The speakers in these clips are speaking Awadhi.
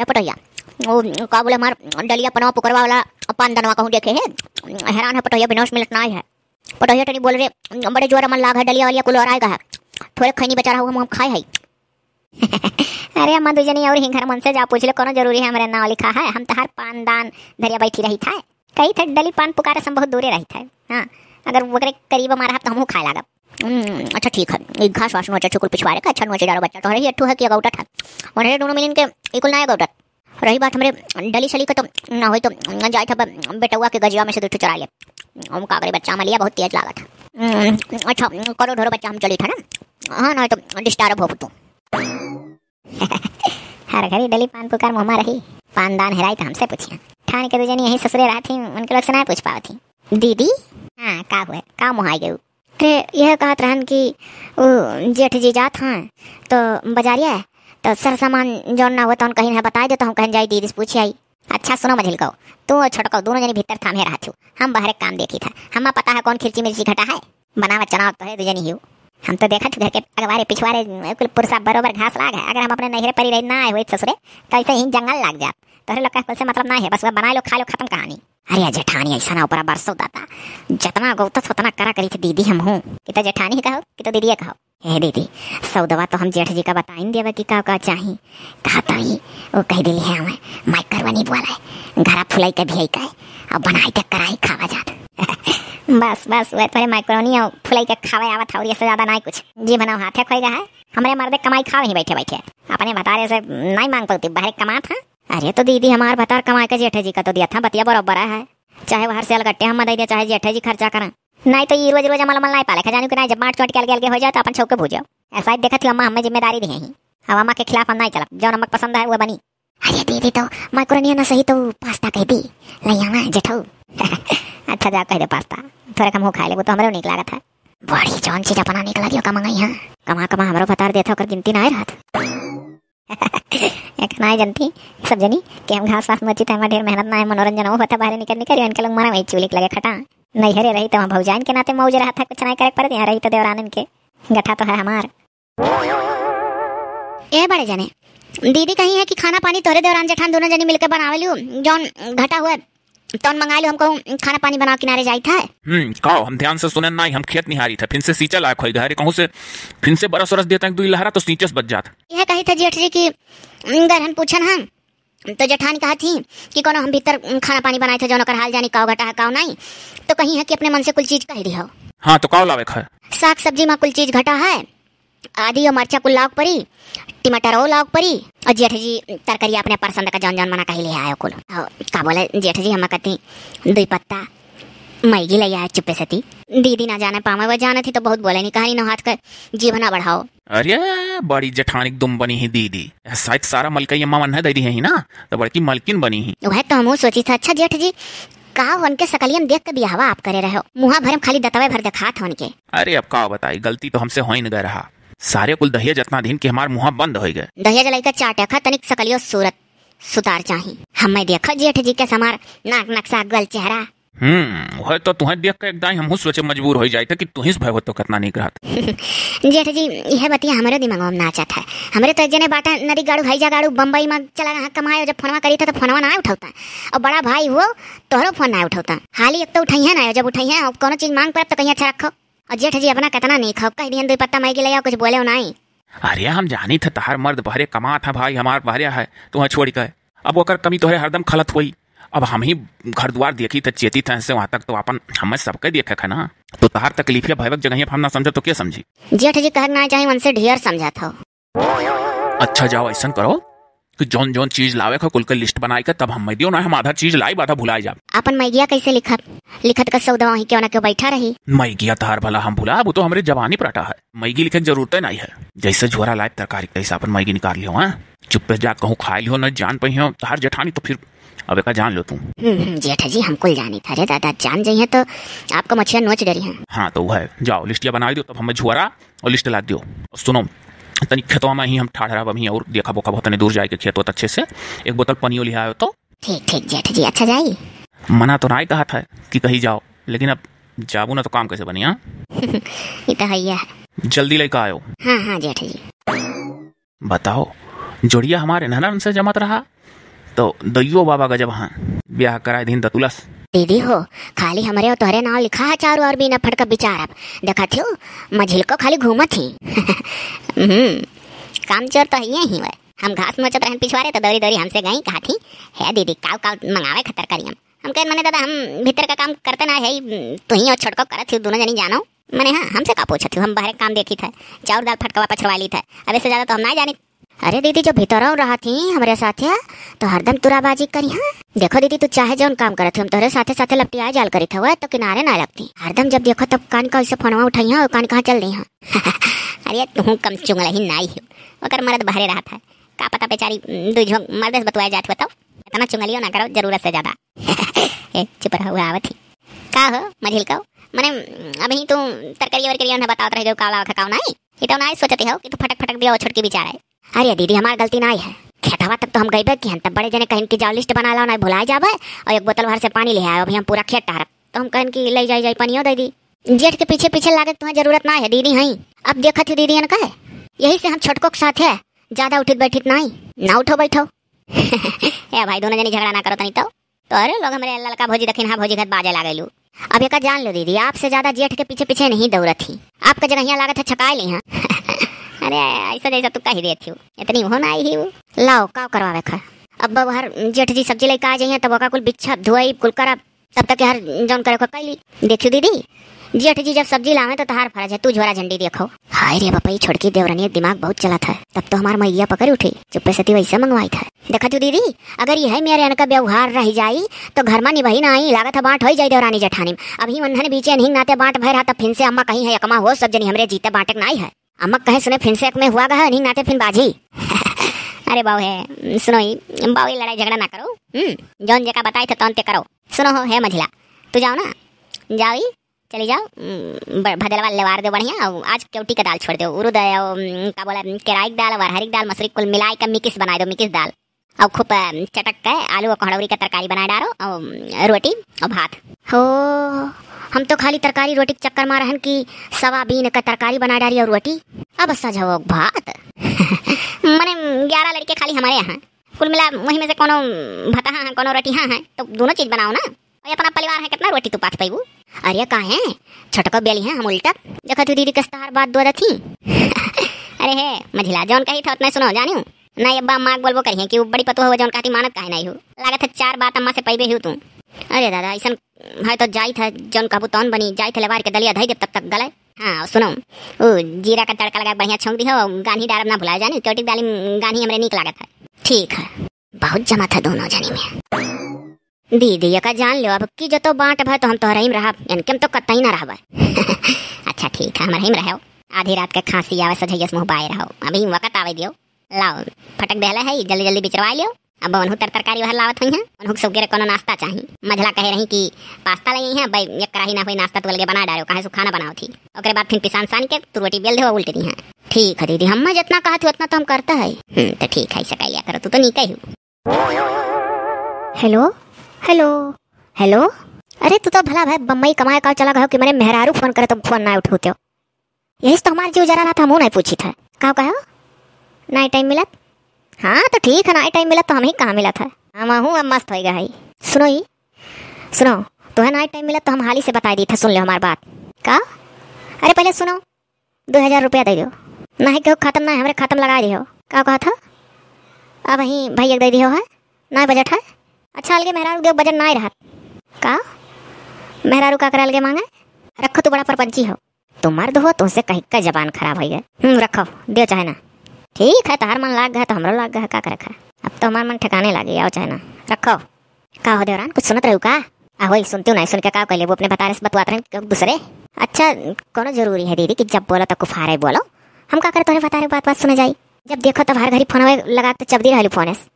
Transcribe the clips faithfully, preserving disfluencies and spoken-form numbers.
ए पटोहिया, वो का बोले, हमार डलिया पनवा पुकरवा वाला पान दनवा कहूँ देखे है, हैरान है पटोहिया, बिना उस मिलत नाई है। पटोहिया तनी बोल रे, बड़े जोर मन लाग है, डलिया वलिया कुल ओराए गा है, थोड़े खैनी बचा रहा हूँ, हम, हम खाए है। अरे अम्मा, दुइ जनी और ही घर मन से जा पूछ ले, कोनो जरूरी है हमरे नाव लिखा है, हम तहार पान दान धरिया बैठी रही था। कही थे डली पान पुकारे से हम बहुत दूरे रही थे। हाँ, अगर ओकरे करीब हमारा तो हमहू खाए लागब। हम्म, अच्छा ठीक है, ई घास वास नोचे चुकुल पिछवारे का, अच्छा नोचे डारो बच्चा, तोहरे ही अट्ठू है कि अगौटत है, उन्हें दोनों मिलिन के ई कुल ना अगौटत। रही बात हमरे डली सली के, तो ना होई तो जाइत हब बेटउआ के गजिया में से दू ठो चुरा ले। हम का करे, बच्चा मलिया बहुत तेज लागत है। हम्म, अच्छा, करो ढोरो बच्चा, हम चली था ना, हाँ, ना तो डिस्टर्ब हो तू। हर घड़ी डली पान पुकार मुँह मा रही, पान दान हेराई तो हमसे पूछिया। ठान के दू जनी यही ससुरे रहत ही, उनके लोग से ना पूछ पावत ही। दीदी, हाँ, का हुए, का मुँह आई गई? अरे, यह कहत रहन कि उ जेठ जी जात हैं, तो बजारिया, तो सर सामान जौन ना हुए तौन कहीं है, बताए दे, तो हम कहन जाई दीदी से पूछ आई। अच्छा सुनो मझिलको, तू और छोटको दोनों जनी भीतर थामे रहत हो, हम बाहरे काम देखी था, हमें पता है कौन खिरची मिर्ची घटा है, बनावत चनावत तोहरे दू जनी हियो। हम तो देखत घर के अगवारे पिछवारे कुल पुरसा बरोबर घास लाग है, अगर हम अपने नैहरे परी रही ना आए हुए ससुरे, तो ऐसे ही जंगल लाग जात। तोहरे लोग का कुल से मतलब ना है, बस वह बनाए लो, खा लो, खत्म कहानी। अरे जेठानी, ऐसा ना ऊपरा बरसो दाता, जितना गौतस उतना करा करी थे दीदी हम हूँ। कि तो जेठानी कहो, कि तो दीदी कहो। हे दीदी, सौदवा तो हम जेठ जी का बताइन देवे कि का का चाही। कहा तो ही, वो कह दिली है हमें, माइक्रोवेव वाला है, घरा फुलाई के भियाई के, अब बनाई के कराई खावा जात। बस, बस, वह तोरे माइक्रोनी और फुलाई के खावे आवत है, और ये से ज्यादा ना कुछ। जी बनाओ हाथे खोई गया है, हमरे मर्दे कमाई खावे ही बैठे बैठे, अपने भतारे से नहीं मांग पौती, बाहर कमात है। अरे तो दीदी, हमार भतार कमाए के जेठे जी का तो दिया था, बतिया बरोबर है, चाहे वहर से अलगट्टे हम दे दे, चाहे जेठे जी खर्चा करें। नहीं तो ये रोज रोज अमल अमल नहीं पाले, खजानू के नहीं, जब बांट चोट के अलगे अलगे हो जाए तो अपन छौके भूजो। ऐसा ही देखत ही अम्मा हमें जिम्मेदारी दी ही। अब अम्मा के खिलाफ हम नहीं चलब, जौन अम्मा के पसंद है वो बनी। अरे दीदी, तो माइक्रोनिया ना सही तो पास्ता कह दी, ले आवा जेठऊ। अच्छा जा कह दे पास्ता, थोड़ा कम हो खाए ले, वो तो हमरे नीक लागत है। बड़ी जौन चीज अपना नीक लगी ओका मंगाई है। कमा कमा हमरो भतार देता, ओकर गिनती ना रहत। एक ना जनती सब जनी कि हम घास वास नोची, तो हमार ढेर मेहनत ना है, मनोरंजन हो होता, बाहर निकल निकल इनके लोग मरा वही चूल्हे के लगे खटा। नैहरे रही तो वहाँ भौजाइन के नाते मौज रहा था, कुछ नहीं करे पड़े, यहाँ रही तो देवरानन के गठा तो है हमार। ए बड़े जने, दीदी कही है कि खाना पानी तोहरे देवरान जेठान दोनों जनी मिलके बनावे लियो, जौन घटा हुआ तौन मंगा लियो, हमको खाना पानी बनाओ, किनारे जाई था। हम्म, काओ, हम ध्यान से सुने ना, हम खेत निहारी था, फिन से सींचा लायक होई गए, कहूँ से फिन से बरस उरस देता एक दुई लहरा तो सींचस बच जात। यह कही था जेठ जी कि, उम, गरहन पूछन हम, तो जेठानी कहा थी कि कोनो हम भीतर, उम, खाना पानी बनाए थे, जौन ओकर हाल जानी काव घटा है, काव नहीं, तो कही है कि अपने मन से कुल चीज कह दी हो। हाँ, तो काव लावे खा? साग सब्जी में कुल चीज घटा है, आदि और मरचा कुल लाग परी, टमाटर और लाग परी, और जेठ जी तरकरिया अपने पसंद का जौन जौन मना कही ले आयो कुल। और का बोले जेठ जी, हम कहती दुई पत्ता मैगी ले आए चुप्पे से ती। दीदी ना जाने पावे, वो जाने थी तो बहुत बोले नहीं, कहानी नौ हाथ का जीभ ना बढ़ाओ। अरे बड़ी जेठानी दुम बनी ही दीदी, शायद सारा मलकई अम्मा मन दे दी है ही ना, तो बड़की मलकिन बनी ही। वह तो हमहू सोची था। अच्छा जेठ जी, का उनके सकलियन देख के बियाहवा आप करे रहो? मुहा भरे में खाली दतवे भर देखात हो उनके। अरे अब का बताई, गलती तो हमसे हो ही न गए रहा। सारे कुल दहेज इतना दिन के हमार मुहा बंद हो गए। दहेज लइका चाटे खा तनिक सकलियो सूरत सुतार चाही। हमें देखो जेठ जी के समार नाक नक्शा गल चेहरा। हम्म, वह तो तुहें देख के एक दाई हमहू सोचे मजबूर हो जाए थे कि तुहिस भय हो तो कितना नीक रहत। जेठ जी, यह बतिया हमरे दिमाग में नाचत है। हमरे तो एक जने बाटा नदी गाड़ू, हैजा गाड़ू, बम्बई में चला गया कमाए, जब फोनवा करी था तो फोनवा ना उठावता। और बड़ा भाई हो, तोहरो फोन ना उठावता। हाली एक तो उठाइए ना, जब उठाइए, और कोनो चीज मांग पड़ब तो कहीं अच्छा रखो। और जेठ जी अपना कितना नीक हो, कह दियन दुई पत्ता मैगी ले आओ, कुछ बोले हो नहीं। अरे हम जानी थे तहार मर्द बहरे कमात है भाई, हमार बहरे है, तुहें छोड़ के। अब ओकर कमी तोहरे हरदम खलत होई। अब हम ही घर दुआर देखी थे, चेती थे से वहाँ तक तो अपन हमें सबके देखे है ना। तो तहार तकलीफिया भयवक जगह हम ना समझे तो के समझी? जेठ जी कहक ना चाहे उनसे ढेर समझत हो। अच्छा जाओ ऐसन करो कि जौन जौन चीज लावे का कुल के लिस्ट बनाई के तब हम दियो ना, हम आधा चीज लाई आधा भुलाए जाब। अपन मैगिया कैसे लिखब? लिखत का सौदा वहीं क्यों ना क्यों बैठा रही। मैगिया तहार भला हम भुला, वो तो हमरे जवानी पर अटा है। मैगी लिखे के जरूरत नहीं है, जैसे झोरा लाए तरकारी तैसे अपन मैगी निकाल लियो। हाँ, चुप्पे जा कहूँ खाए लियो, न जान पइहो तहार जेठानी तो फिर अब एका जान लो तू। हम्म, हम्म, जेठ जी हम कुल जानी था रे दादा, जान जाइए तो आपको मछिया नोच डरी हैं। हाँ तो वह जाओ लिस्टिया बनाई दियो, तब हमें झोरा और लिस्ट लाद दियो। और सुनो, तनी खेतवा में ही हम ठाढ़ रहब अभी और देखा बोखा बहुत तनी दूर जाए के खेत होत अच्छे से, एक बोतल पनियो लिया आयो तो। ठीक ठीक जेठ जी, अच्छा जाई। मना तो नाय कहा था कि कहीं जाओ, लेकिन अब जाबू ना तो काम कैसे बनी? हाँ, ये तो है ही है। जल्दी लेके आयो। हाँ हाँ जेठ जी। बताओ, जोड़िया हमारे ननन से जमत रहा, तो दइयो बाबा गजब हाँ, ब्याह कराए दिन दतुलस। दीदी हो, खाली हमरे और तोहरे नाव लिखा है चारू और बिना फटक बिचार। अब देखत हो, मझिलको खाली घूमत ही। हम्म, काम चोर तो है ही वह। हम घास नोचत रहन पिछवारे, तो दौरी दौरी हमसे गई, कहा थी, "हे दीदी, काव काव मंगावे खतर करी हम।" हम कहेन, "मने दादा, हम भीतर का काम करते ना है, तू ही और छोटको करत ही, दोनों जनी जानो।" मने, "हाँ, हमसे का पूछत ही, हम बाहर काम देखी थे, चाउर दाल फटकवा पछरवा ली थे, अब इससे ज्यादा तो हम ना जानी।" "अरे दीदी, जो भीतरौ रहत ही हमरे साथे, तो हरदम तुराबाजी करी, हाँ? देखो दीदी, तू चाहे जौन काम करत ही, हम तोहरे साथे साथे लपटियाए जाल करी थे, वह तो किनारे ना लगती। हरदम जब देखो तब कान का उसे फोनवा उठाई, हाँ, और कान कहाँ चल दी, हाँ?" अरे तू कम चुंगलही नाई हो, ओकर मरद बाहरे रहत है, का पता बेचारी, उम, दुई झोंक मर्दे से बतुआए जात हुआ तो। इतना चुंगलियो ना करो जरूरत से ज्यादा। ए, चुप रहो, आवत ही। का हो, मझिलको? मने, उम, अबही तू तरकरिया वरकरिया ना बतावत रह जाओ, काव लावत है, काव नाई। ये तो नाई सोचते हो कि तू फटक फटक दिया वो छोटकी बिचार है। अरे दीदी, हमार गलती नाई है। खेतवा तक तो हम गइबे किहन, तब बड़े जने कहिन कि जाओ list बना लाओ, नाई भुलाए जाबे, और एक बोतल भर से पानी ले आयो, अभी हम पूरा खेत टहरब। तो हम कहेन कि ले जाई जाई पानियो दे दी। जेठ के पीछे पीछे लागे के तुम्हें जरूरत ना है, दीदी हई। अब देखत ही दीदी इनका है, यही से हम छोटको के साथ है, ज्यादा उठित बैठित नाई, ना उठो बैठो। ए भाई, दोनों जनी झगड़ा ना करो तनी तो। तो अरे लोग हमरे ललका भौजी दखिन, हाँ भौजी घत बाजे लागेलू। अब एका जान लो दीदी, आपसे ज्यादा जेठ के पीछे पीछे नहीं दौड़त ही, आपका जगहिया लागत है छकाए ली हाँ। अरे ऐसा जैसा तू कही देती हो, इतनी हो ना आई ही वो। लाओ, का करवावे खा। अब हर जेठ जी सब्जी लेके आ जाइए, तब ओका कुल बिच्छा धोई कुल करब, तब तक यार जौन करे को कैली। देखियो दीदी, जेठ जी जब सब्जी लावे तो तहार फर्ज है, तू झोरा झंडी देखो। हाय रे बापा, ई छोटकी देवरनिया के दिमाग बहुत चलत है। तब तो हमार मैया पकड़ उठी, चुप्पे से ती वैसे मंगवाई था। देखा तू दीदी, अगर यह मेरे अनका व्यवहार रह जाई तो घर में निबही ना आई, लागत है बांट होई जाई देवरानी जेठानी में। अभी उन्हन बीचे नहीं नाते बांट भय रहा, तब फिन से अम्मा कही है, "एकमा हो, सब जनी हमरे जीते बांटे के नाई है।" अम्मा कहे सुने फिन से एक में हुआ गा है, नहीं नाते फिन बाजी। अरे बाऊ है, सुनो ई, बाऊ ई लड़ाई झगड़ा ना करो। हम्म, जौन जेका बताई थे तौन ते करो। सुनो हो, हे मझिला, तू जाओ ना, जाओ ई, चली जाओ, उम, ब-, भदेलवा लेवार दो बढ़िया, और आज केवटी का दाल छोड़ दो, उरुद है, और, उम, का बोला, केराई की दाल, वरहरी की दाल, मसूरी कुल मिलाई का मिकिस बनाए दो, मिकिस दाल। और खूब, अ, चटक के आलू और कोहड़ौरी का तरकारी बनाए डारो, और, उम, रोटी और भात। हो, हम तो खाली तरकारी रोटी के चक्कर में रहन कि सवाबीन का तरकारी बनाए डारी और रोटी। अब सजवो भात। मने ग्यारह लड़के खाली हमारे यहाँ। कुल मिला वही में से कोनो भतहा है, कोनो रोटिहा है, तो दोनों चीज बनाओ ना। और अपना परिवार है, कितना रोटी तू पाथ पैबू? अरे काहे? छोटको बेली है, हम उल्टा। देखा तू दीदी कस तहार बात दो थी। अरे हे, मझिला, जौन कही था उतना सुनो, जानियो। ना अब्बा अम्मा के बोलबो करिए कि वो बड़ी पतोह हो, जौन कहती मानत काहे नहीं हो। लागत है चार बात अम्मा से पैबे ही तू। अरे दादा, ऐसन है तो जाई था, जौन कहबू तौन बनी, जाई था लेवार के दलिया धई देब तब तक गले। हाँ, सुनो, वो जीरा का तड़का लगा के बढ़िया छौंक दी हो, गान्ही डारब ना भुलाए जानी, केवटी दाली में गान्ही हमरे नीक लागत है। ठीक है, बहुत जमा था दोनों जनी में। दीदी, एका जान लो, अब की जो तो बांट भा तो हम तोहरही में रहब, इनके में तो कतई ना रहबे। अच्छा ठीक है, हमरही में रहो। आधी रात के खांसी आवे, सजैया से मुंह बाए रहो, अभी वकत आवे दियो। लाओ, फटक देहले है, जल्दी जल्दी बिचरवा लियो। अब ओनहु तर तरकारी वहर लावत हुई हैं, ओनहु के सबके कोनो नाश्ता चाही। मझला कहे रही कि पास्ता ले आई हैं, भाई एक कराही ना हुई नाश्ता तू अलगे बना डालो, काहे सु खाना बनाओ थी। ओकरे बाद फिर पिसान सान के तू रोटी बेल दे, उल्टे दी हैं। ठीक है दीदी, हम जितना कहा थी उतना तो हम करता है। हम्म, तो ठीक है, ऐसा कह लिया करो, तू तो नीक ही हो। हेलो, हेलो, हेलो। अरे तू तो भला भाई बम्बई कमाए का चला गयो कि मने मेहरारू फोन करे तो फोन ना उठौते हो। यही से तो हमार जीव जरा रहा था, हमहू नहीं पूछी था। का कहो? नाई टाइम मिलत? हाँ तो ठीक है, नाई टाइम मिलत तो हम ही कहाँ मिलत है, हम हूँ अब मस्त होई गए है। सुनो ई, सुनो, तुम्हें नाई टाइम मिलत तो हम हाली से बताई दी था, सुन लो हमार बात। का? अरे पहले सुनो, दो हजार रुपया दे दो। नहीं केहू खत्म नहीं, हमरे खत्म लगा दियो। का कहा था? अब ही भैया के दे दियो है, नहीं बजट है। अच्छा अलगे मेहरारू देव बजट नहीं रहत। का? मेहरारू का करे अलगे मांगे? रखो तू बड़ा परपंची हो। तू मर्द हो, तुमसे कहीं का जबान खराब होई गए। हम्म, रखो, दियो चाहे ना। ठीक है, तोहार मन लाग गया तो हमरो लाग गया, का करे खा। अब तो हमार मन ठिकाने लागे, आओ चाहे ना। रखो। का हो देवरान, कुछ सुनत रहू का? आ होई, सुनती हूँ ना, सुन के का कहले, वो अपने भतारे से बतवात रहन कि दूसरे। अच्छा, कोनो जरूरी है दीदी कि जब बोलो तो कुफारे बोलो? हम का करे तोहरे भतारे बात बात सुने जाई? जब देखो तब हर घड़ी फोनवे लगा के तो चबदी रहलू फोने से।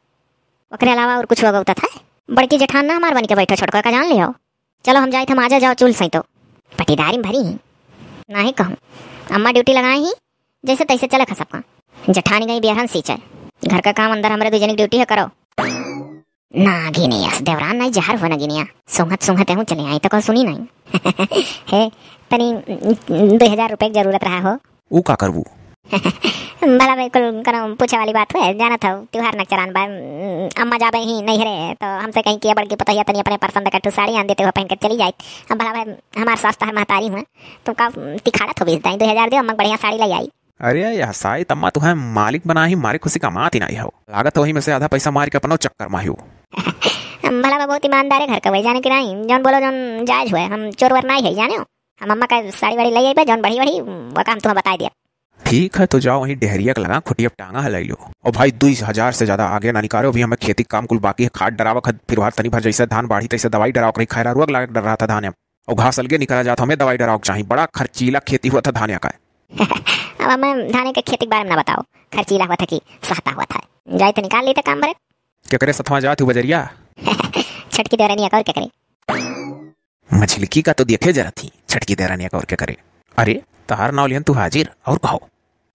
ओकरे अलावा और कुछ होगा उतत है? बड़की जेठान ना हमार बन के बैठो, छोटका का जान लियो। चलो हम जाइत हम, आजा जाओ चूल सही तो। पटीदारी में भरी ही। नाही कहूँ। अम्मा ड्यूटी लगाए ही, जैसे तैसे चले खा सबका। जेठानी गई बियरहन सींचे। घर का काम अंदर हमरे दू जनी की ड्यूटी है, करो। ना गिनिया, देवरान नहीं जहर हो ना गिनिया। सूंघत सूंघत हूँ चले आई तो कहो सुनी नहीं। हे, तनी दो हजार रुपये की जरूरत रहा हो। ऊ का करबू? भला भाई, कुल कोनो पूछे वाली बात हुए? जानत हो, त्योहार नकचरान बा। अम्मा जाबे ही नैहरे, तो हमसे कहीं कि बड़की पतोहिया, तनी अपने पसंद का ठू साड़ी आन देते हो, पहन के चली जाइत। अब भला भाई, हमार सास तो है महतारी हुए, तो का तिखाड़ा थो बेच दाई, दो हजार दे, अम्मा बढ़िया साड़ी ले आई। अरे यह साई तम्मा, तुम्हें मालिक बना ही, मालिक खुशी का मात ही नहीं हो। लागत वही में से आधा पैसा मार के अपनो चक्कर माहियो। भला भाई, बहुत ईमानदार है घर का भाई, जाने कि नहीं, जौन बोलो, जौन जायज हुए, हम चोर वर नहीं है, जाने हो। हम अम्मा का साड़ी वाड़ी ले आइबे, जौन बढ़ी बढ़ी, वो काम तुम्हें बताई दिया। ठीक है, तो जाओ वहीं डेहरिया के लगा, खुटिया पे टांगा है, ले लो। और भाई, दो हजार से ज्यादा आगे ना निकालो, अभी हमें खेती काम कुल बाकी है, खाद डरावक है, फिर वहाँ तनी भर जैसे धान बाढ़ी, तैसे दवाई डरावक रही, खैरा रोग लागे डर रहा था धान में। और घास अलगे निकला जात, हमें दवाई डरावक चाहिए, बड़ा खर्चीला खेती हुआ था धान का। अब हमें धान के खेती के बारे में ना बताओ, खर्चीला हुआ था कि सहता हुआ था, जाए तो निकाल लेते काम बरे। केकरे सथवा जात हूँ बजरिया? छटकी देवरानी का और केकरे? मझिलकी का तो देखे जरा थी, छटकी देवरानिया का और के करे। अरे, तहार नाव लियन तू हाजिर, और कहो।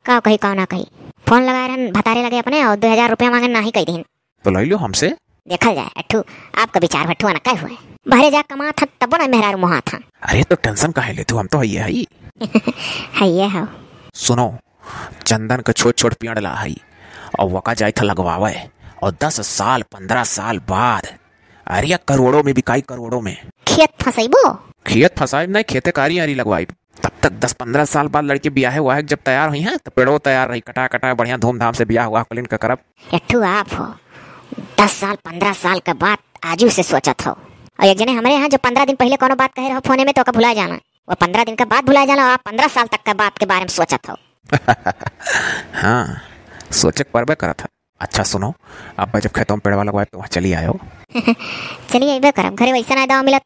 का कही, का ना कही, फोन लगाए रहन भतारे लगे अपने और दो हजार रुपया मांगे, नाही कही दीन। तो लई लो हमसे। देखल जाए अठू, आपका विचार भट्ठुआ ना कह हुए। बहरे जा कमात था तब ना मेहरारू मोहात था। अरे तो टेंशन काहे ले तू, हम तो हइये हई। हइये हो। सुनो, चंदन के छोट छोट पेड़ ला हई और वका जाए था लगवावे, और दस साल पन्द्रह साल बाद अरे या करोड़ों में बिकाई, करोड़ों में। खेत फंसैबो? खेत फंसाइब नहीं, खेते कारी आरी लगवाइब। तब तक दस पन्द्रह साल बाद लड़के बियाहे हुआ है, जब तैयार हुई हैं तो पेड़ो तैयार रही, कटा कटा बढ़िया धूमधाम से बियाह हुआ कुलिन का करब। एठू आप हो, दस साल पन्द्रह साल के बात आजू से सोचत हो। और एक जने हमरे यहाँ जो पन्द्रह दिन पहले कोनो बात कहे रहो फोने में तो ओका भुला जाना, वो पन्द्रह दिन के बाद भुला जाना, और आप पन्द्रह साल तक के बात के बारे में सोचत हो। हाँ, सोचे के परबे करत है। अच्छा सुनो, अब जब खेतों में पेड़वा लगवाए तो वहाँ चली आयो। चली अइबे करब, घरे वैसे ना दवा मिलत।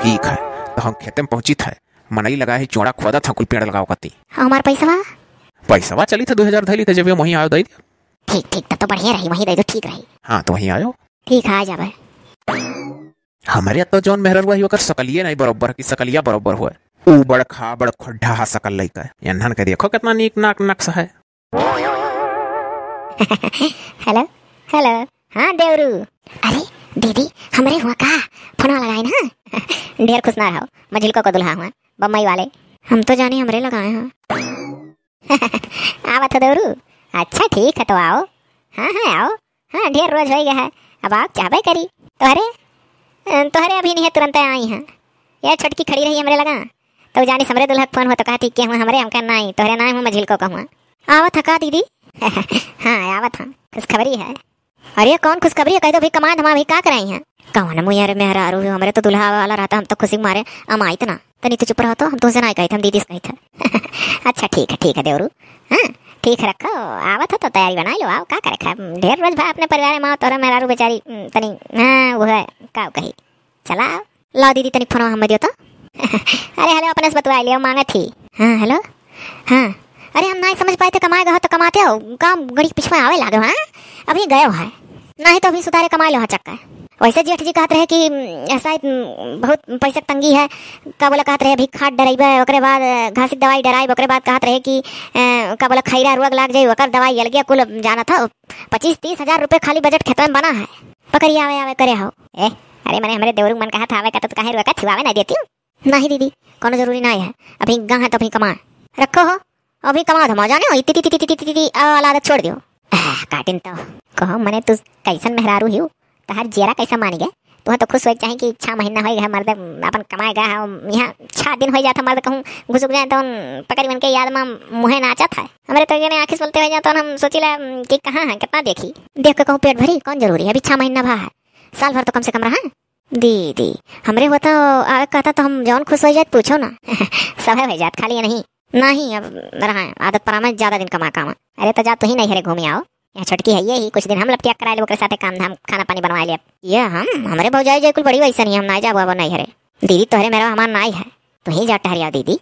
ठीक है, तो हम खेते में पहुँची थे, मनई लगा है, चोड़ा खोदा था, कुल पेड़ लगाओ कती। हमार पैसवा? पैसवा चली थे, दो हजार धैली थे, जब ये वहीं आयो दे दिया। ठीक, ठीक, तब तो बढ़िया रही, वहीं दे दो, ठीक रही। हाँ, तो वहीं आयो। ठीक है, आ जाबे। हमरे तो जौन मेहररुआ ही ओकर सकलिए नहीं बरोबर कि सकलिया बरोबर हुए। ऊ बड़ खा, बड़ खोड्ढा हा सकल लइका। एन्हन के देखो कितना नीक नाक नक्श है। हेलो, हेलो। हाँ देवरू। अरे दीदी, हमरे हुआ का? फोनवा लगाए ना। ढेर खुश ना रहो, मझिलको को दुल्हा हुआ, बम्बई वाले। हम तो जानी हमरे लगाए हैं। आवत हो देवरू? अच्छा ठीक है, तो आओ। हाँ, हाँ, आओ। हाँ, ढेर रोज होइ गया है, अब आओ, चाहबे करी। तोहरे, अ, तोहरे अभी नहीं है, तुरंत आई हैं। ये छोटकी खड़ी रही हमरे लगा, तो जानी हमरे दुल्हा के फोन हुआ तो कहती, "के हुआ हमरे?" हम कहा, "नहीं, तोहरे ना हुआ, मझिलको का हुआ।" आवत है का दीदी? हाँ, आवत है, खुशखबरी है। अरे कौन खुशखबरी है, कह दो भाई, कमाए धमाए भाई का कराई हैं? कौन मुँह रे मेहरारू हो, हमरे तो दुल्हा वाला रहता, हम तो खुशी के मारे अमाइत ना। तनी तो चुप रहो तो, हम तुमसे ना कही थे, हम दीदी से कही थे। अच्छा ठीक है, ठीक है देवरू। हाँ, ठीक है, रखो, आवत हो तो तैयारी बनाई लो, आओ, का करे खा, ढेर रोज भा अपने परिवार में आओ, तोरा मेहरारू बेचारी, उम, तनी, हाँ, वो है, का कही, चला आओ। लाओ दीदी, तनी फोनवा हमें दियो तो। अरे हेलो, अपने से बतुआ लियो, मांगत ही। हाँ, हेलो। हाँ, अरे हम नहीं समझ पाए थे, कमाए गए हो तो कमाते हो, काम गड़ी के पीछे में आवे लागे हो, हाँ? अभी गए हो है। नहीं तो अभी सुधारे कमा लो, हाँ, चक्का। वैसे जेठ जी कहत रहे कि, उम, ऐसा, उम, बहुत पैसा के तंगी है, का बोला कहत रहे, अभी खाद डराइबे, ओकरे बाद, अ, घास के दवाई डराइबे, ओकरे बाद कहत रहे कि, अ, का बोला खैरा रोग लाग जाई, ओकर दवाई अलगे कुल जानत हो। पच्चीस तीस हजार रुपये खाली बजट खेतवा में बना है। पकड़ी आवे, आवे करे हो। ए, अरे मने हमरे देवरू मन कहत आवे का तो काहे रोका थिवावे ना देती हूँ। नहीं दीदी, कोनो जरूरी नहीं है, अभी गाँव है तो अभी कमा रखो हो, अभी कमा धमा जाने हो, इतनी, इतनी, इतनी, इतनी, इतनी, आ, वाला आदत छोड़ दियो। आह, काटिन तो। कहो मने तू कैसन मेहरारू हियो, तहार जियरा कैसा मानी गए? तुहें तो खुश होए के चाही कि छह महीना होए गए मर्द अपन कमाए गए है, यहाँ छह दिन हो जाता मर्द कहूँ घुसुक जाए तो उन पकड़ी मन के याद में मुँहे नाचत है। हमरे तो जने आँखी से बोलते हो जाता हम सोचिला कि कहाँ है, कितना देखी। देख के कहूँ पेट भरी, कौन जरूरी है, अभी छह महीना भा है, साल भर तो कम से कम रहा। दीदी, हमरे होता आवे कहता तो हम जौन खुश हो जात, पूछो ना। सब है हो जात, खाली ये नहीं। नहीं, अब रहा है, आदत परा में ज्यादा दिन कमा कामा। अरे तो जा तू ही नैहरे घूमी आओ, यहाँ छोटकी है ये ही, कुछ दिन हम लपटिया करा लेब ओकरे साथे काम धाम, खाना पानी बनवा लेब। ये हम, हमरे भौजाई जे कुल बड़ी वैसे नहीं, हम ना जाबो अब नैहरे। दीदी तोहरे मेरा हमार नाई है, तू ही जा टहरिया दीदी।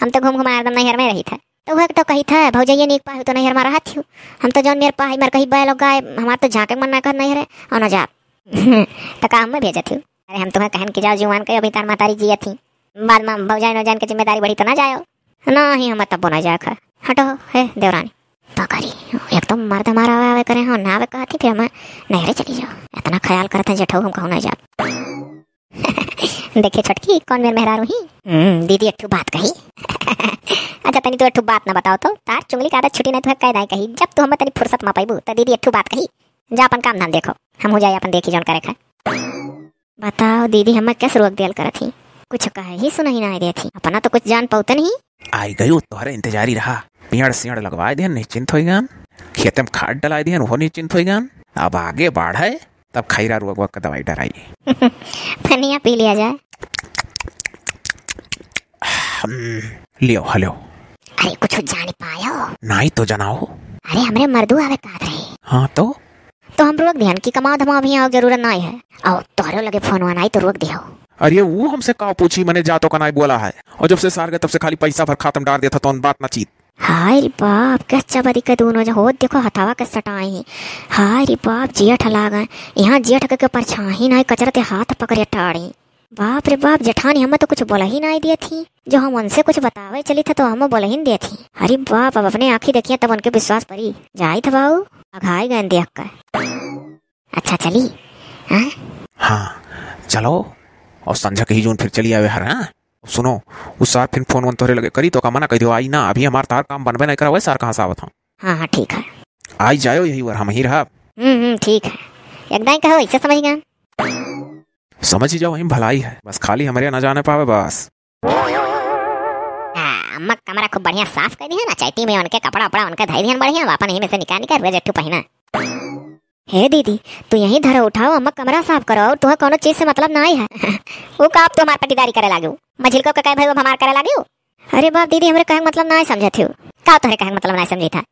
हम तो घूम घुमा एकदम नैहर में रही था। तो वह तो कही था, "भौजैया नीक पाहु तो नैहर में रहत हिउ। हम तो जौन मेर पाही मर कही बैल गाय, हमार तो झांके मन ना कहत नैहरे, और ना जाब।" तो का हमें भेजत हिउ? अरे हम तुम्हें कहन कि जाओ जुआन कहो, अभी तार महतारी जियत ही। बाद में भौजाई नौजान के जिम्मेदारी बढ़ी तो ना जाओ। ना ही हम तब्बो ना जाए खा। हटो, हे देवरानी। पकड़ी, एक तो मर्द हमारा आवे, आवे करे हो, ना आवे कहती, फिर हम नैहरे चली जाओ। इतना ख्याल करते हैं जेठऊ, हम कहूँ ना जाब। देखे छोटकी, कौन मेर मेहरारू ही? हम्म, दीदी एक ठू बात कही। अच्छा तनी तू एक ठू बात ना बताओ तो, तार चुंगली का आदत छुटी नहीं तो है, कह दाई कही, जब तू हमें तनी फुर्सत मा पाइबू तो दीदी एक ठू बात कही। जा अपन काम धाम देखो, हम हो जाए अपन देखी जौन करे खाए। बताओ दीदी, हमें कैसे रोक दियल करत ही? कुछ कहे ही सुनही ना देत ही, अपना तो कुछ जान पाउते नहीं। आई गयो, तोहरे इंतजारी रहा। पियड़ सियड़ लगवाए दिहन, निश्चिंत होई गन। खेते में खाद डलाए दिहन, वो निश्चिंत होई गन। अब आगे बाढ़े, तब खैरा रोग वोग का दवाई डराई। पनिया पी लिया जाए। हम्म, लियो, हलो। अरे कुछ जानी पायो? नाई तो जनाओ। अरे हमरे मर्दू आवे कहत रहे। हाँ तो? तो हम रोक दिहन कि कमाओ धमाओ अभी आओ जरूरत नाई है। और तोहरे लगे फोन वोन आई तो रोक दियो। अरे वो हमसे का पूछी, मने जा तो का नाई बोला है। और जब से सार गए तब से खाली पैसा भर खातम डार देता तो उन बात ना चीत। हाय रे बाप, कस चबरी के दोनों जो होत देखो हथवा के सटाए हैं। हाय रे बाप, जेठ लागे। यहाँ जेठ के, के परछाही नाई, कचरते हाथ पकड़े टाड़ी। बाप रे बाप, जेठानी हमें तो कुछ बोला ही नाई दिया थी। जो हम उनसे कुछ बतावे चली था तो हमें बोला ही नहीं दिया थी। अरे बाप, अब अपने आँखी देखिए तब उनके विश्वास परी। जाई था बाऊ, अघाई गए देख कर। अच्छा चली। हाँ? हाँ, चलो। और संझा के ही जोन फिर चली आवे हर, हाँ? सुनो, उ सार फिर फोन वोन तोहरे लगे करी तो का मना कह दियो, आई ना, अभी हमार तार काम बनबे नहीं करा, वह सार कहाँ से आवत हम। हाँ, हाँ, ठीक है। आई जायो यही बार, हम ही रहब। हम्म, हम्म, ठीक है। एकदम कहो, ऐसे समझ गए। समझ ही जाओ, वहीं भलाई है, बस खाली हमरे ना जाने पावे बस। हाँ, अम्मा कमरा खूब बढ़िया साफ कर दिहन, चैती में उनके कपड़ा उपड़ा उनके धई दिहन बढ़िया, अपन यही में से निकाल निकाल रोज एक ठू पहिना। हे दीदी, तू यहीं धरो उठाओ, अम्मा कमरा साफ करो, और तुहे कौनो चीज से मतलब नाई है। वो का अब तू हमार पटीदारी करे लागे हो? मझिलको के कहे भाई अब हमार करे लागे हो? अरे बाप दीदी, हमरे कहे के मतलब नाई समझत हो। का तोहरे कहे के मतलब नाई समझी था?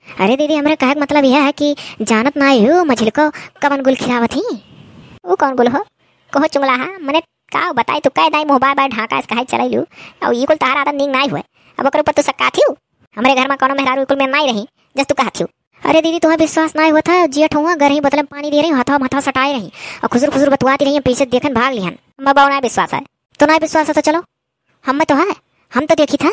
अरे दीदी, हमरे कहे के मतलब यह है कि जानत नाई हो मझिलको कवन गुल खिलावत ही? वो कौन गुल हो? कहो चुंगला हा, मने का बताई, तू कह दाई मुँह बाय बाय ढाका इस कहे चलैलू। और ये कुल तहार आदत नीक नाई हुए। अब ओकर ऊपर तू सक्का थियू। हमरे घर में कौनो मेहरारू कुल में नाई रही, जस तू कहा थियू। अरे दीदी, तुम्हें विश्वास नाई होत है, जेठ हुआ घर ही बोतल में पानी दे रही, हथवा माथवा सटाए रही और खुसुर खुसुर बतुआती रही, पीछे देखन भाग लिहन। हम बाबा ना विश्वास है, तो ना विश्वास है तो चलो, हम में तो है, हम तो देखी था।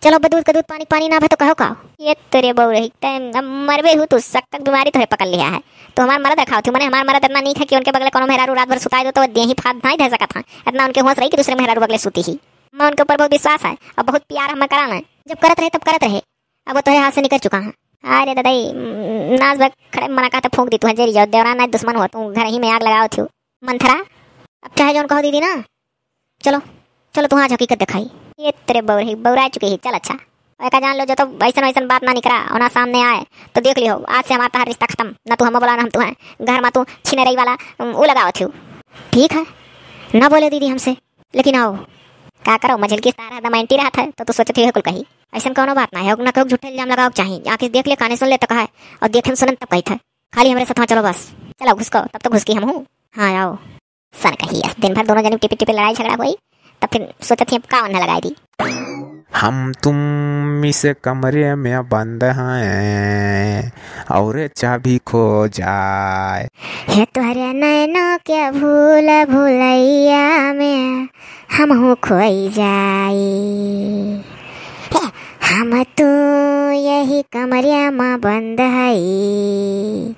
चलो अब दूध का दूध पानी पानी ना भे तो कहो का? ये तेरे बहू रही, तैं अब मरबे हूँ तू, सक्का के बीमारी तोहे पकड़ लिया है। तो हमार मरद रखावत हूँ, मने हमार मरद इतना नीक है कि उनके बगले कोनो मेहरारू रात भर सुताई दो तो देही फाद नहीं धर सकत है। इतना उनके होश रही कि दूसरे मेहरारू बगले सूती ही। मैं उनके ऊपर बहुत विश्वास है और बहुत प्यार हमें कराना है। जब करत रहे तब करत रहे, अब वो तोहरे हाथ से निकल चुका है। अरे दादा, ई, नाच बा खड़े मना कहते फूंक दी, तू जरी जाओ, देवरान ना दुश्मन हो, तू घर ही में आग लगाओ थी। मंथरा, अब चाहे जौन कहो दीदी ना, चलो, चलो तू आज हकीकत दिखाई। ये तेरे बौर ही, बौरा चुकी ही, चल अच्छा। और एका जान लो जो तो ऐसन वैसन बात ना निकरा और ना सामने आए, तो देख लियो, आज से हमारा तहार रिश्ता खत्म, ना तू हम बोला ना हम तू हैं। घर में तू छीने रही वाला, उम, वो लगाओ थी। ठीक है, ना बोले दीदी हमसे, लेकिन आओ, का करो, मझिल की स्टार हरदम एंटी रहत है, तो तू सोचत ही है कुल कही। ऐसन कौनो बात ना है, ना कहूँ झूठे इल्जाम लगाओ चाही। आँखी देख ले, काने सुन ले तो कहा है, और देखे सुनन तब कही था। खाली हमरे साथ चलो बस। चलो घुसको, तब तो घुसकी हम हूँ। हाँ आओ। सन कही है, दिन भर दोनों जने टिपे टिपे लड़ाई झगड़ा होई, तब फिर सोचत ही अब का उन्हें लगाई दी। हम तुम इस कमरे में बंद हैं और चाबी खो जाए। हे तोहरे नैनों के भूल भुलैया में हमहू खोई जाई। हे, हम तू यही कमरे में बंद हई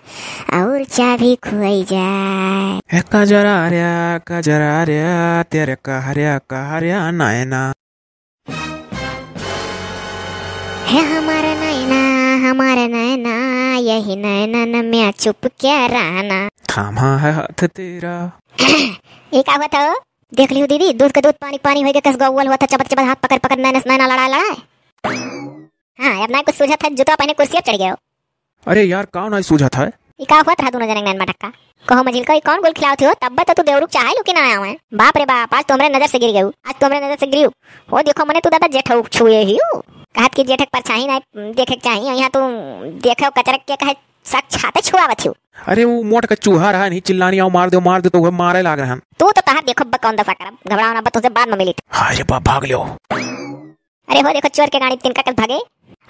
और चाबी खोई जाए। ए कजरा रे, कजरा रे, तेरे कहरिया, कहरिया नैना। हे हमारे नैना, हमारे नैना, यही नैनन में चुप क्या रहना। थामा है हाथ तेरा। ये का हुआ था? देख लियो दीदी, दूध का दूध पानी पानी होई के कस गौवल हुआ था, चबत चबत हाथ पकड़ पकड़ नैना से नैना लड़ाए लड़ाए। हाँ, अब ना कुछ सूझत है, जूता पहने कुर्सी पर चढ़ गयो। अरे यार, का ना सूझत है? ई का हुआ तोहरा दोनों जने नैन मटक्का? कहो मझिलको, ई कौन गुल खिलावत हो? तब तो तू देवरुक चाहे लुकी ना आवे। बाप रे बाप, आज तो हमरे नजर से गिर गयू, आज तो हमरे नजर से गिरियो। हो देखो, मने तू दादा जेठऊ छुए ही हो। कहत कि जेठक परछाई ना देखे के चाही, यहाँ तू देखो कचरक के कहे साक्षात छुआवत हो। अरे वो मोट का चूहा रहा नहीं, चिल्लानी आओ मार दो, मार दो, तो वह मारे लाग रहन। तू तो तहार देखो बा कौन दशा करब, घबराओ ना, बा तुमसे बाद में मिली। हाय रे बाप, भाग लियो। अरे हो देखो चोर के गाड़ी तिनका कस भागे।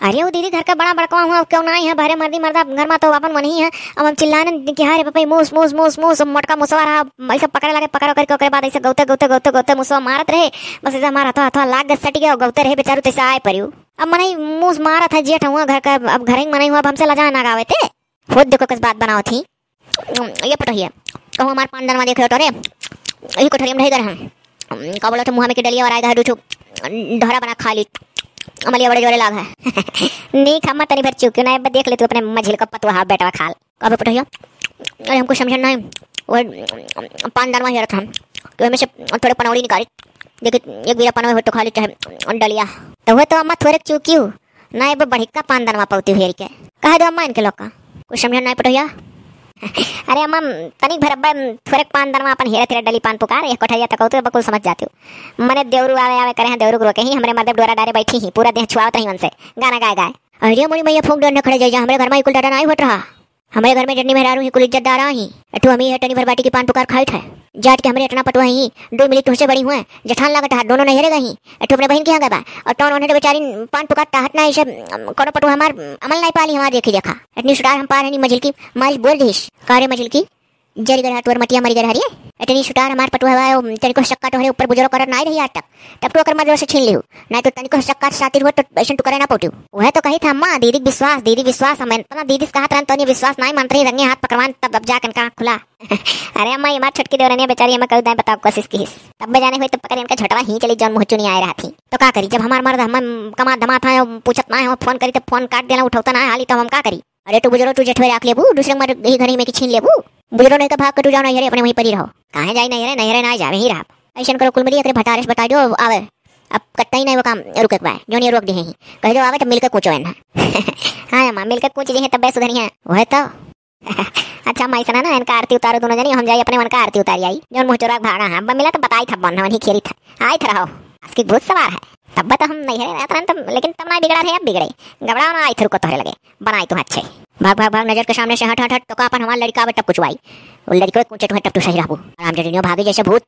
अरे वो दीदी घर का बड़ा बड़कवा हुआ, क्यों ना है, बहरे मर्दी मर्दा घर में तो अपन मन ही है। अब हम चिल्लाने कि हाय रे बाप रे, मूस, मूस, मूस, मूस, मोटका मुसवा रहा, ऐसे पकड़े लगे, पकड़ करके ओकरे बाद ऐसे गौते, गौते, गौते, गौते मुसवा मारत रहे, बस ऐसे हमारा हथवा, हथवा लाग गए, सट गया, गौते रहे बेचारू, तैसे आए परियो। अब मनई मूस मारत है, जेठ हुआ घर का, अब घर ही मनई हुआ, अब हमसे लजा ना गावे ते। होत देखो कस बात बनाओ थी। ये पटो ही है। कहो हमार पान दनवा देखे ओटो रे। यही कोठरिया में रह गए हम। का बोला था, मुँह में के डलिया और आएगा है, दू ठो ढोरा बना खा ली। अमलिया बड़े जोरे लाग है। नीक, हम तनी भर चूकियो ना, अब देख ले तू अपने मझिल का पतोहा बेटवा खाल। अबे पटोहिया, अरे हमको समझन नहीं, वो पान दानवा हेरत हम, तो एमे से थोड़े पनौड़ी निकाली। देखी, एक बीरा पनवा हो तो खा ली, चाहे डलिया। तो वो तो अम्मा थोड़े चूकियो ना, अब बढ़िका पान दानवा पौती हेर के। कह दो अम्मा इनके लोग का, कुछ समझन नहीं पटोहिया। अरे अम्मा, तनिक भर अब्बा थोड़े पान दानवा अपन हेरत हेरत डली पान पुकार, एक कोठरिया तक होते बकुल समझ जाती हूँ। मने देवरू आवे आवे करे हैं, देवरू के रोके ही, हमरे मर्दे डोरा डारे बैठी ही, पूरा देह छुआवत रही उनसे, गाना गाए गाए। अरे मोरी मैया, फूंक डंडा खड़े जाए जा, हमरे घर में कुल डरा नहीं होत रहा। हमरे घर में जतनी मेहरारू ही, कुल इज्जतदार ही। एठू हम ही है, टनी भर बाटी की पान पुकार खाइत है। जात के हमरे इतना पटुआ ही, दो मिली तुहसे बड़ी हुए, जेठान लागत है, दोनों नैहरे गई। एठू अपने बहन के यहाँ गए बा, और तौन उन्हें तो बेचारी पान पुकार ताहत ना, इसे कोनो पटुआ हमार अमल नहीं पाली, हमार देखी देखा। इतनी सुटार हम पार है नहीं, मझिल की मालिश बोल दीस। का रे मझिल की, जरी गरहा तोर मटिया मरी गरहा रे। इतनी सुटार हमार पटुआ है, तनिको शक्का तोहरे ऊपर बुजरो करत नाई रही आज तक। तब तो ओकर मर्दवा से छीन लिहू। नाई तो तनिको शक्का सातिर हो तो ऐसन तू करे ना पौटियो। वह तो कही था अम्मा, दीदी के विश्वास, दीदी विश्वास, हम अपना दीदी से कहत रहन तो नहीं विश्वास नाई मानत रही, रंगे हाथ पकड़वान तब अब जाके इनका खुला। अरे अम्मा, ये हमार छोटकी देवरनिया बेचारी, हमें कहू दाई बताओ कोशिश की हिस। तब बे जाने हुई तो पकड़ इनका झोटवा ही चली जौन मुहचुनी आए रहा थी। तो का करी, जब हमार मर्द हम कमा धमा था, पूछत ना है, फोन करी तो फोन काट देला, उठौता ना है हाली, तो हम का करी? अरे तू बुजरो, तू जेठवे राख लेबू, दूसरे मर ही घरी में की छीन लेबू। बुजरो नहीं तो भाग के तू जाओ नैहरे, अपने वहीं परी रहो। काहे जाई नैहरे, नैहरे ना जावे ही रहा। ऐसन करो कुल मिली एकरे भटारे से बता दो आवे। अब कत्ता ही नहीं वो काम रुके के बा, जो नहीं रोक दे ही। कह दो आवे तो मिलके कूचो है ना। हाँ अम्मा, मिलके कूच दे हैं तब सुधरी है। वह तो। अच्छा अम्मा, ऐसा ना, इनका आरती उतारो दोनों जनी, हम जाई अपने मन का आरती उतारी आई। जौन मुँह चोरा भागा है, अब मिला तो बताई था बन, वहीं खेरी था। आई था रहो। आज की भूत सवार है। तब तो हम नहीं है, रात रात तब, लेकिन तब ना बिगड़ा रहे, अब बिगड़े। गबड़ा ना आई थे, रुको तोहरे लगे। बनाई तू अच्छे। भाग, भाग, भाग, नजर के सामने से हट, हट, हट, तो का अपन हमार लड़का आवे तब कुछ आई। वो लड़के कुछ तुम्हें तब तू सही रहबू। आराम जनियो भागी जैसे भूत।